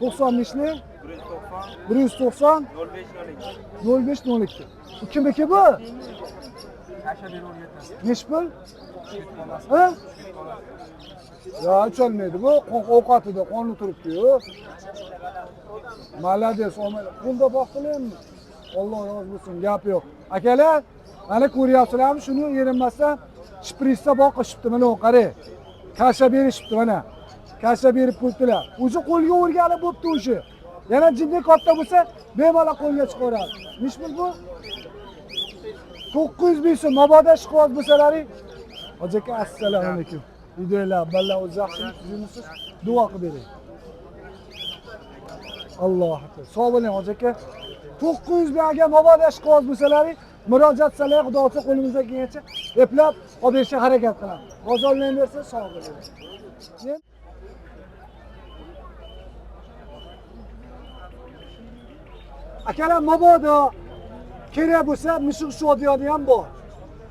95lik 190 0502. Bu kimniki bu? Nechi pul? Ha? Ya ucholmaydi bu, ovqatida qoni turibdi-yu. Malades, qo'lda boqdilarmi? Alloh rozi bo'lsin, gap yo'q. Akalar, mana ko'ryapsizlarmi, shuni erinmasdan shprisda boqishibdi, mana u qarang. Kasha berishibdi mana. Kasha berib qo'yibdilar. O'zi qo'lga o'rganib bo'pti o'sha. Yana jinday katta bo'lsa, bemalol qo'lga chiqaradi. Nechi pul bu? 900 ming so'm. Mabodo ishqiboz bo'lsalaring. Hoji aka, assalomu alaykum. Videolar, balla o'zi yaxshimi, tuzukmisiz? Duo qilib bering. Alloh akbar. Sog' bo'ling hoji aka. 900 ming agar mabodo ishqiboz bo'lsalaring, murojaat qilsalar, Xudo xohlasa qo'limizdan kelgancha eplab olib berishga harakat qilamiz. Bozorlarni bersa, sog' bo'ling. Akalar, mabodo kerak bo'lsa, mishiq shodiyoni ham bor.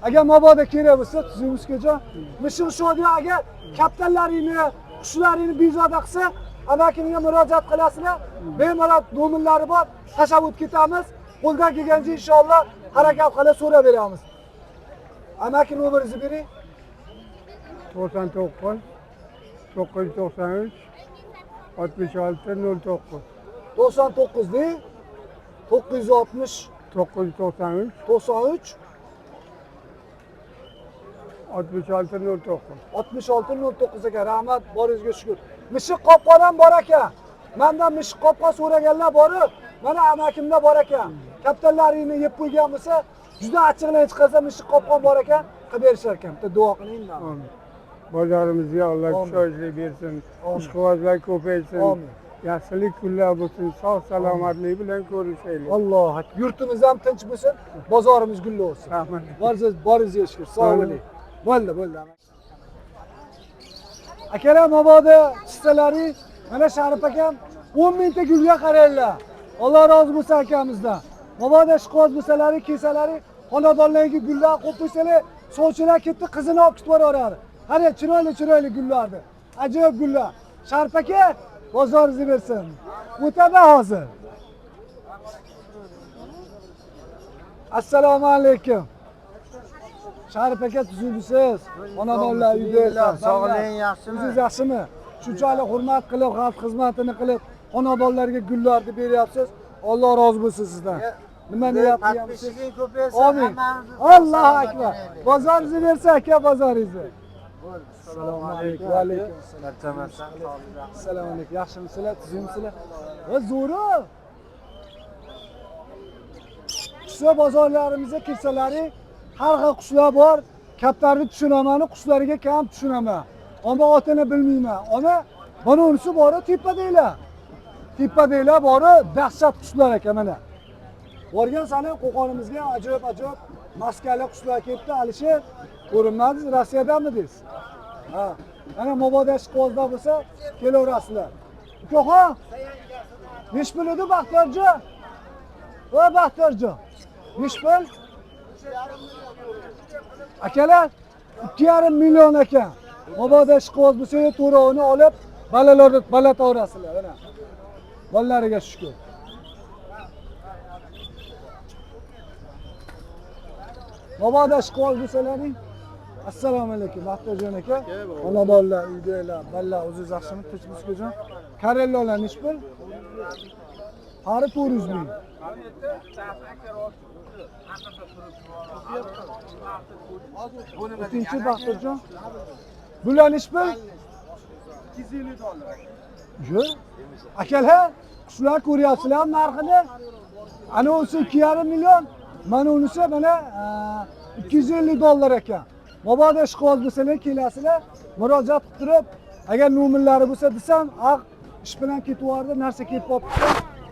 Agar mabodo kerak bo'lsa, tuzumizgacha mishiq shodiyo agar kaptarlaringni, qushlaringni bezovta qilsa, amakimga murojaat qilasizlar. Bemalol nomerlari bor, tashlab o'tib ketamiz. Qo'ldan kelgancha inshaalloh harakat qilib so'rab beramiz. Amaki nomeringizni bering. 99 993 66 09. 99 deng. 960 993 93 66 09. 66 09 ekan. Rahmat, boringizga shukur. Mishiq qopqon ham bor ekan. Mendan mishiq qopqon so'raganlar borib, mana amakimda bor ekan. Kaptarlaringni yeb qo'ygan bo'lsa, juda achchiqlanib chiqarsa mishiq qopqon bor ekan, qilib berishar ekan. Bitta duo qiling. Bozorimizga Alloh kuchli bersin, ishqibozlar ko'paysin. Amin. Yaxshilik kunlar bo'lsin, sog' salomatlik bilan ko'rishaylik. Alloh akbar. Yurtimiz ham tinch bo'lsin, bozorimiz gulli bo'lsin. Rahmat. Boringizga shukur. Sog' bo'ling. Bo'ldi, bo'ldi. Akalar, mabodo chissalaring, mana Sharif akam 10 mingta gulga qaranglar. Alloh rozi bo'lsin akamizdan. Mabodo ishqiboz bo'lsalaring, kelsalaring, xonadonlarga gullar qo'yib qo'ysalar, sovchilar ketdi, qizini olib ketib boraveradi. Qarang, chiroyli-chiroyli gullarni. Ajoyib gullar. Sharif aka, bozoringizni bersin. O'taman hozir. Assalomu alaykum. Sharif aka, tuzukmisiz? Xonadonlar, uydagilar, sog'lig'ing yaxshimi? O'zingiz yaxshimi? Shunchalik hurmat qilib, xalq xizmatini qilib, xonadonlarga gullarni beryapsiz. Alloh rozi bo'lsin sizdan. Nima niyat qilyapsiz? Amin. Allohu akbar. Bozoringizni bersa aka, bozoringizni. Assalomu alaykum. Va alaykum assalom. Assalomu alaykum. Yaxshimisizlar, tuzukmisizlar? Va zo'ri. Qushlar bozorlarimizga kirsalaring, har xil qushlar bor. Kaptarni tushunaman, qushlariga kam tushunaman. Ammo otini bilmayman. Ona mana unisi bor, tepadaglar. Tepadaglar bor, dahshat qushlar ekan mana. Borgan sani Qo'qonimizga ham ajoyib-ajoyib maskali qushlar kelibdi. Alisher, ko'rinmadingiz, Rossiyadanmidingiz? Ha. Mana mabodo ishqibozlar bo'lsa, kelaverasizlar. Ukaxon, nechi pul edi Baxtiyorjon? Voy Baxtiyorjon, nechi pul? Akalar, 2,5 million ekan. Mabodo ishqiboz bo'lsa, to'rovini olib, balalarni balataverasizlar mana. Bolalariga shukur. Mabodo ishqiboz bo'lsalaring, assalomu alaykum Baxtiyorjon aka. Xonadonlar, uydagilar, balla o'zingiz yaxshimi? Tinchmisiz ukajon? Karellolar nechi pul? Pari 400 ming. O'tinchi Baxtiyorjon. Bular nechi pul? 250 dollar. Yo'q. Akalar, qushlar ko'ryapsizlar narxini? Ana unisi 2,5 million, mana unisi mana 250 dollar ekan. Mabodo ishqiboz bo'lsalar kelasizlar, murojaat qilib turib, agar nomerlari bo'lsa desam, Ish bilan ketib yubordi, narsa kelib qolibdi.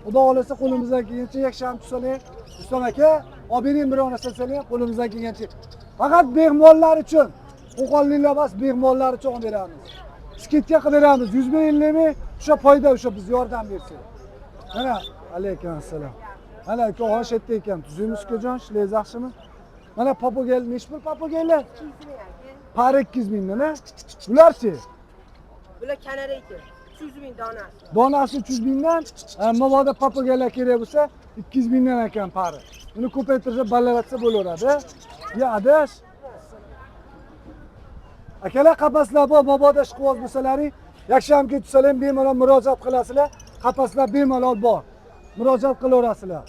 Xudo xohlasa qo'limizdan kelgancha yakshanba tushsak, Rustam aka, olib bering biror narsa desalar, qo'limizdan kelgancha. Faqat mehmonlar uchun, qo'qonliklar emas, mehmonlar uchun olib beramiz. Скидка qilib beramiz. 100 ming, 50 ming, o'sha foyda, o'sha biz yordam bersak. Mana alaykum assalom. Mana ukaxon shu yerda ekan. Tuzukmisiz ukajon, ishlaringiz yaxshimi? Mana попугай, nechi pul попугай lar? Pari 200 mingdan, a? Bularchi? Bular kanareyka. 300 ming donasi. Donasi 300 mingdan, mabodo попугай lar kerak bo'lsa 200 mingdan ekan pari. Buni ko'paytirsa, ballaratsa bo'laveradi. Ya adash. Akalar qapaslar bor, mabodo ishqiboz bo'lsalaring, yakshanba kuni tushsalar ham bemalol murojaat qilasizlar. Qapaslar bemalol bor. Murojaat qilaverasizlar.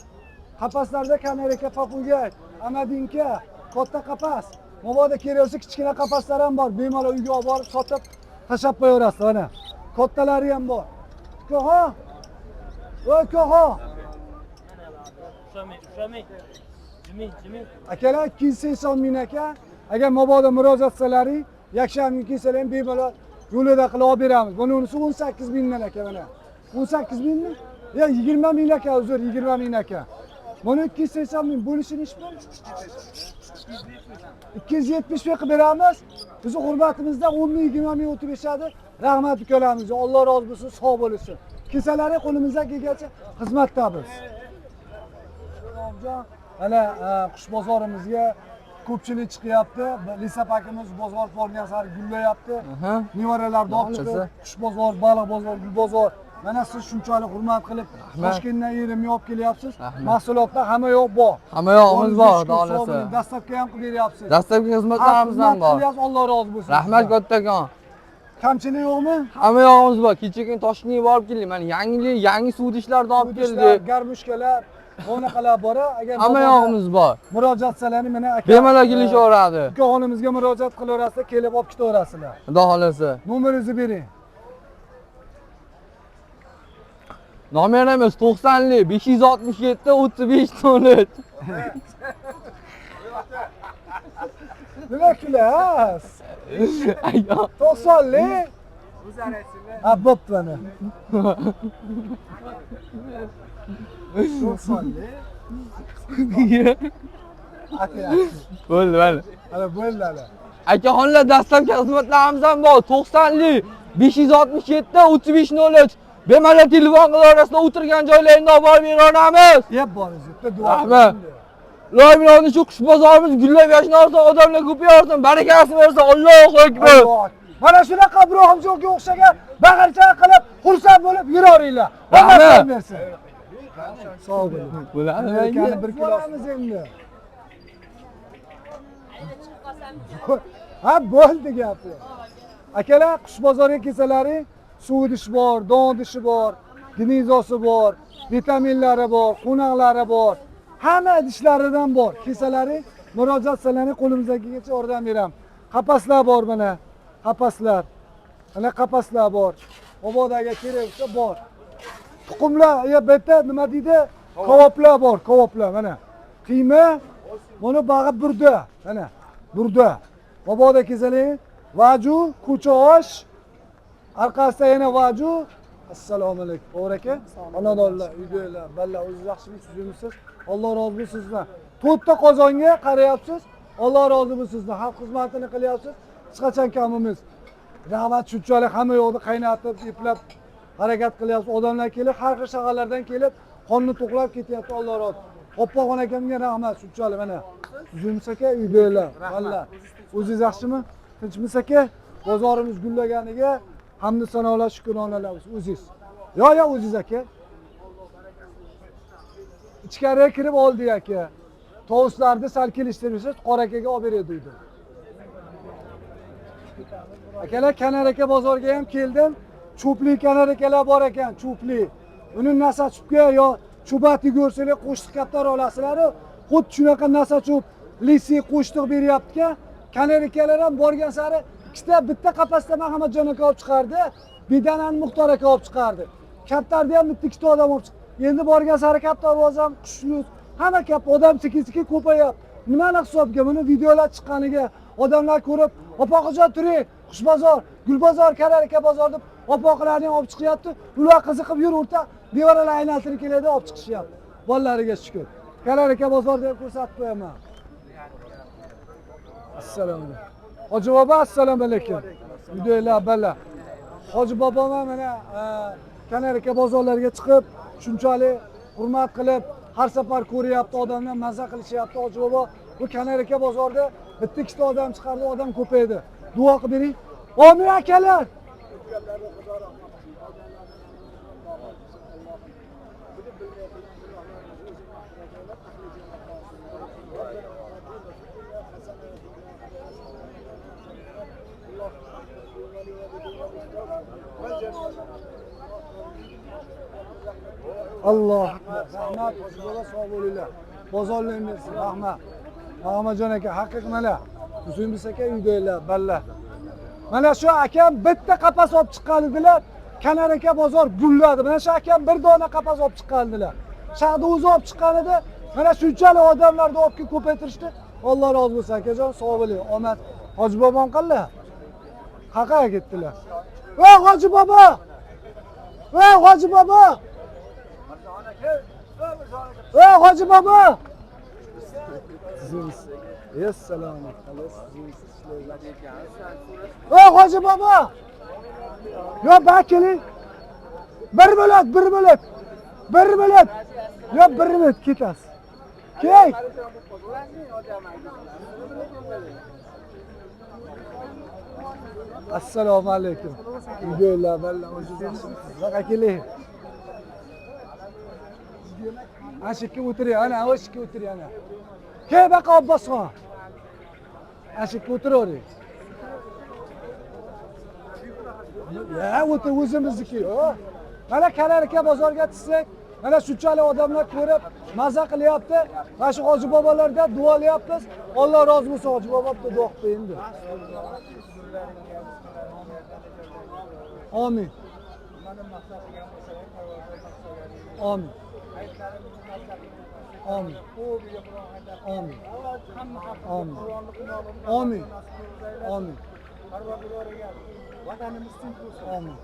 Qapaslarda kanareyka, попугай, amadinka, katta qapas. Mabodo kerak bo'lsa kichkina qapaslar ham bor. Bemalol uyga olib borib sotib tashlab qo'yaverasizlar mana. Kattalari ham bor. Ukaxon. Voy ukaxon. Ushamang, jiming, jiming. Akalar 280 ming aka. Agar mabodo murojaat qilsalaring, yakshanba kuni kelsalar ham bemalol yo'lida qilib olib beramiz. Buni unisi 18 mingdan aka mana. 18 mingmi? Yo 20 ming aka, uzr, 20 ming aka. Buni 280 ming bo'lishi nechi pul? 270 ming qilib beramiz. Bizni hurmatimizda 10 ming, 20 ming o'tib berishadi. Rahmat ukalarimizga. Alloh rozi bo'lsin, sog' bo'lsin. Kelsalari qo'limizdan kelgancha xizmatda biz. Mana qush bozorimizga ko'pchilik chiqyapti. Lesapakimiz bozor borgan sari gullayapti. Nevaralarni olib chiqib, qush bozor, baliq bozor, gul bozor. Mana siz shunchalik hurmat qilib, Toshkentdan erimni olib kelyapsiz. Mahsulotlar hamma yoq bor. Hamma yoqimiz bor, xudo xohlasa. Dastlabki ham qilib beryapsiz. Dastlabki xizmatlarimiz ham bor. Alloh rozi bo'lsin. Rahmat kattakon. Kamchilik yo'qmi? Hamma yoqimiz bor. Kecha kun Toshkentga borib keldik. Mana yangi suv idishlarni olib keldik. Garmushkalar, bunaqalar bor. Agar hamma yoqimiz bor. Murojaat qilsalaring mana aka bemalol kelishaveradi. Ukaxonimizga murojaat qilaverasizlar, kelib olib ketaverasizlar. Xudo xohlasa. Nomeringizni bering. Nomerimiz 90 567 35 03. Nima kulasiz? 90lik? Ha, bo'pti mana. 90lik. Aka. Bo'ldi, mana. Ana bo'ldi ana. Akaxonlar dastlabki xizmatlarimiz ham bor. 90lik 567 35 03. Bemalol telefon qilaverasizlar, o'tirgan joylaringda olib borib beraveramiz. Yeb boringiz, bitta duo. Rahmat. Ilohim ilohim shu qush bozorimiz gullab yashnasin, odamlar ko'payaversin, barakasini bersin. Allohu akbar. Mana shunaqa Ibrohimjonga o'xshagan bag'ircha qilib, xursand bo'lib yuraveringlar. Rahmat bersin. Sog' bo'ling. Bo'ladi. Bir kilosimiz endi. Ha, bo'ldi gaplar. Akalar, qush bozoriga kelsalaring, suv idishi bor, don idishi bor, gnizosi bor, vitaminlari bor, qo'naqlari bor. Hamma idishlaridan bor. Kelsalaring, murojaat qilsalaring qo'limizdan kelgancha yordam beramiz. Qapaslar bor mana. Qapaslar. Mana qapaslar bor. Obodaga kerak bo'lsa bor. Tuxumlar, ya bu yerda nima deydi? Kavoblar bor, kavoblar mana. Qiyma, buni bag'i burda, mana. Burda. Mabodo kelsaling, vaju, ko'cha osh, orqasida yana vaju. Assalomu alaykum. Bobur aka, xonadonlar, uydagilar, balla o'zingiz yaxshimisiz, tuzukmisiz? Alloh rozi bo'lsin sizdan. To'rtta qozonga qarayapsiz. Alloh rozi bo'lsin sizdan. Xalq xizmatini qilyapsiz. Hech qachon kam emas. Rag'bat shunchalik hamma yoqni qaynatib, eplab harakat qilyapsiz. Odamlar kelib, har xil shaharlardan kelib, qonni to'qlab ketyapti. Alloh rozi. Oppoqxon akamga rahmat shunchalik mana. Tuzukmisiz aka, uydagilar, balla. O'zingiz yaxshimi? Tinchmisiz aka? Bozorimiz gullaganiga hamd sanolar, shukronalar o'zingiz. Yo, yo o'zingiz aka. Ichkariga kirib oldik aka. Tovuslarni sal kelishtirib, qora akaga olib beradi dedi. Akalar, Kanar aka bozorga ham keldim. Cho'pli kanar akalar bor ekan, cho'pli. Uni nasachupga yo chubati ko'rsanglar qo'shtiq kaptar olasizlar-ku. Xuddi shunaqa nasachup, lisi qo'shtiq beryapti-ka. Kanar akalar ham borgan sari ikkita bitta qapasda Mahamadjon aka olib chiqardi, bedanani Muxtor aka olib chiqardi. Kaptarda ham bitta ikkita odam olib chiqdi. Endi borgan sari kaptar ham qushli, hamma kap odam sekin-sekin ko'payapti. Nimani hisobga buni videolar chiqqaniga odamlar ko'rib, opaxo'ja turing, Qushbozor, Gulbozor, Kanar aka bozor deb Opoqlarni ham olib chiqyapti. Ular qiziqib yur o'rta devoralar aylantirib keladi, olib chiqishyapti. Bolalariga shukur. Kanar aka bozorda ham ko'rsatib qo'yaman. Assalomu alaykum. Hoji bobo, assalomu alaykum. Uydagilar bala. Hoji bobom ham mana Kanar aka bozorlarga chiqib, shunchalik hurmat qilib, har safar ko'ryapti, odamlar maza qilishyapti. Hoji bobo, bu Kanar aka bozorda bitta ikkita odam chiqardi, odam ko'paydi. Duo qilib bering. Omin akalar. Alloh akbar. Rahmat, Hoji bobo, sog' bo'linglar. Bozorlarni bersin, rahmat. Muhammadjon aka, haqiq mana. Uzumbiz aka uydagilar, balla. Mana shu akam bitta qapas olib chiqqan edilar. Kanar aka bozor gulladi. Mana shu akam bir dona qapas olib chiqqan edilar. Shahda o'zi olib chiqqan edi. Mana shunchalik odamlarni olib kelib ko'paytirishdi. Alloh rozi bo'lsin akajon, sog' bo'ling. Omad. Hoji bobom qanday? Qayerga ketdilar? Voy Hoji bobo! Voy Hoji bobo! Voy Hoji bobo! Assalomu alaykum. Voy Hoji bobo! Yo bak keling. Bir bo'lak, bir bo'lak. Bir bo'lak. Yo bir minut ketasiz. Kel. Assalomu alaykum. Uydagilar balla o'zingiz yaxshimisiz? Baqa keling. Ana shu yerga o'tiring, ana o'sha yerga o'tiring ana. Kel baqa Abbosxon. Ana shu yerga o'tiravering. Ya o'tir o'zimizniki. Mana Kanar aka bozorga tushsak, mana shunchalik odamlar ko'rib maza qilyapti. Mana shu hoji bobolardan duolayapmiz. Alloh rozi bo'lsin, hoji bobo bitta duo qilib qo'ying endi. Amin. Amin. Amin. Amin. Amin. Amin. Amin. Vatanimiz tinch bo'lsin. Amin.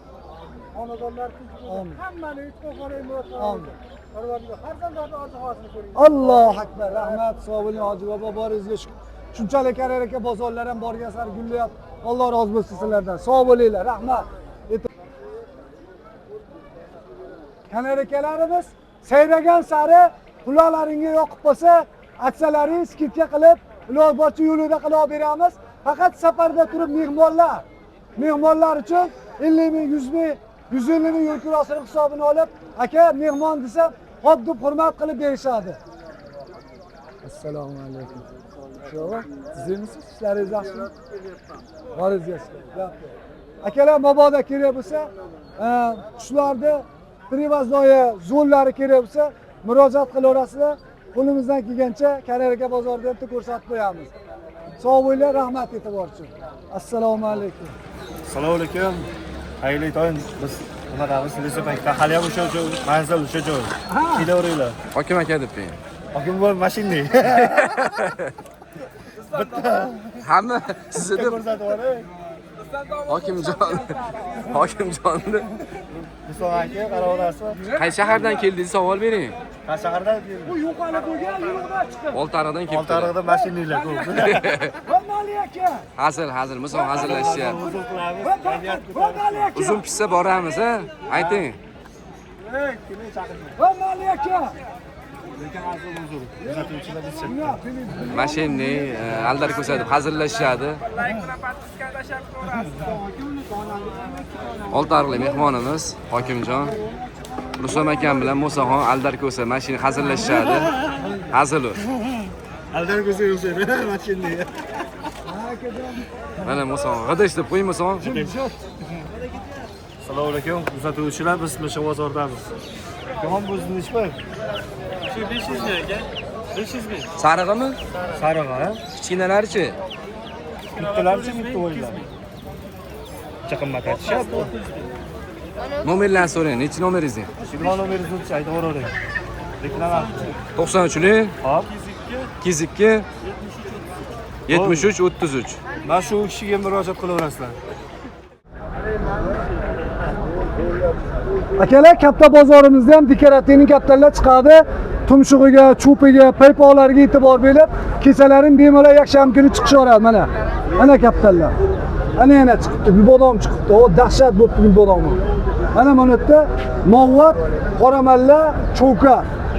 Xonadonlar tinch bo'lsin. Amin. Hammani yutuq murod. Amin. Parvardigor farzandlarni orzu havasini ko'ring. Allohu akbar. Rahmat, sog' bo'ling hoji bobo, boringizga shukur. Shunchalik Kanar aka bozorlar ham borgan sari gullayapti. Alloh rozi bo'lsin sizlardan. Sog' bo'linglar. Rahmat. Kanar akalarimiz sayragan sari quloqlaringga yoqib qolsa, aksalaring skidka qilib, iloji boricha yo'lida qilib olib beramiz. Faqat safarda turib mehmonlar uchun 50 ming, 100 ming, 150 ming yo'l kirosini hisobini olib, aka mehmon desam, hop deb hurmat qilib berishadi. Assalomu alaykum. Sog'mi? Sizmisiz? Ishlaringiz yaxshimi? Boringizga shukur. Akalar, mabodo kerak bo'lsa, qushlarni privoznoye zo'llari kerak bo'lsa, murojaat qilaverasizlar. Qo'limizdan kelgancha Kanar aka bozorida bitta ko'rsatib qo'yamiz. Sog' bo'linglar, rahmat e'tibor uchun. Assalomu alaykum. Assalomu alaykum. Xayrli tong. Biz nimadamiz? Lesobankda hali ham o'sha joy, manzil o'sha joy. Kelaveringlar. Hokim aka deb qo'ying. Hokim bor mashinani. Bitta hamma sizni deb ko'rsatib yuboray. Hokimjon. Hokimjonni. Muson aka qaraverasiz. Qaysi shahardan keldingiz savol bering. Qaysi shahardan keldim? Bu yo'qolib bo'lgan yo'ldan chiqib. Oltiariqdan kelibdi. Oltiariqda mashinalar ko'p. Ro'mali aka. Hazil, hazil, Muson hazillashyapti. Ro'mali aka. Uzun pishsa boramiz, ha? Ayting. Ro'mali aka. Lekin hazil uzr. Kuzatuvchilar biz Mashinani aldar ko'rsatib hazillashishadi. Oltiariqli mehmonimiz Hokimjon. Rustam akam bilan Musaxon aldar ko'sa mashina hazillashishadi. Hazil u. Aldar ko'sa yo'qsa, mashinani. Mana Musaxon g'idish deb qo'ying Musaxon. Assalomu alaykum kuzatuvchilar, biz Misha bozordamiz. Kimon bu nechpa? Shu 500 ming aka. 500 ming. Sarig'imi? Sarig'i, ha? Kichkinalarichi? Bittalarchi, bitta o'yinlar. Ancha qimmat aytishyapti. Nomerlarni so'rang, nechi nomeringizni? 20 nomeringizni aytib yuboravering. Reklama. 93lik. Hop. 202 73 33. Mana shu kishiga murojaat qilaverasizlar. Akalar, katta bozorimizda ham dekorativniy kaptarlar chiqadi. Tumshug'iga, cho'piga, paypoqlariga e'tibor berib, kesalarim bemalol yakshanba kuni chiqishaveradi mana. Ana kaptarlar. Ana yana chiqibdi, gulbodom chiqibdi. O dahshat bo'libdi gulbodomi. Mana mana yerda novvat, qoramalla, cho'ka.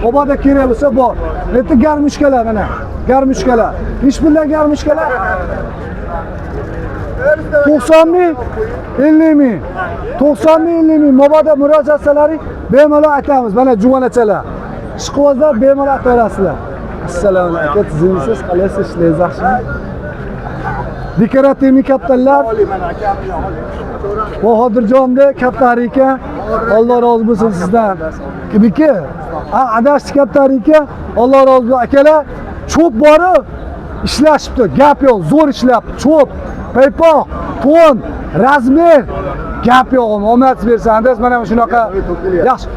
Oboda kerak bo'lsa bor. Bu yerda garmushkalar mana. Garmushkalar. Nechi puldan garmushkalar? 90 ming, 50 ming. 90 ming, 50 ming. Mabodo murojaat etsalari bemalol aytamiz. Mana juvanachalar. Ishqibozlar bemalol aytaverasizlar. Assalomu alaykum. Tizimsiz, qalaysiz, ishlaysiz, yaxshimi? Dekorativniy kaptarlar. Bahodirjonda kaptar ekan. Alloh rozi bo'lsin sizdan. Kimniki? Ha, adashdi kaptar ekan. Alloh rozi bo'lsin. Akalar, cho'p bori ishlashibdi. Gap yo'q, zo'r ishlabdi. Cho'p, paypoq, to'n, razmer, gap yo'q. Omad bersin. Andas mana shunaqa yaxshi.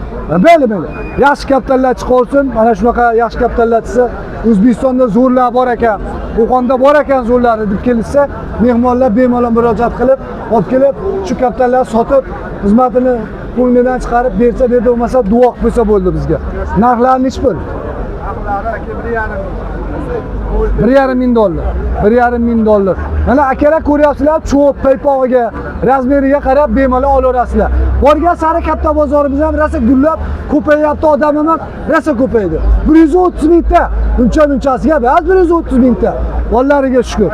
Mayli, mayli. Yaxshi kaptarlar chiqarsin. Mana shunaqa yaxshi kaptarlar chiqsa, O'zbekistonda zo'rlar bor ekan, Qo'qonda bor ekan zo'rlari deb kelishsa, mehmonlar bemalol murojaat qilib, olib kelib, shu kaptarlarni sotib, xizmatini ko'nglidan chiqarib bersa berdi, bo'lmasa duo qilib qo'ysa bo'ldi bizga. Narxlari nechi pul? Narxlari aka 1,5 ming. 1,5 ming dollar. 1,5 ming dollar. Mana akalar ko'ryapsizlar, cho'p paypog'iga, razmeriga qarab bemalol olaverasizlar. Borgan sari katta bozorimiz ham rosa gullab ko'payyapti, odam ham rosa ko'paydi. 130 mingta, uncha-munchasiga emas, 130 mingta. Bolalariga shukr.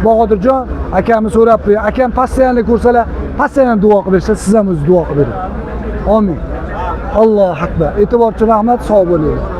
Bahodirjon akamni so'rab qo'ying. Akam постоянно ko'rsalar, постоянно duo qilib bersa, siz ham o'zi duo qilib bering. Amin. Allohu akbar. E'tibor uchun rahmat, sog' bo'ling.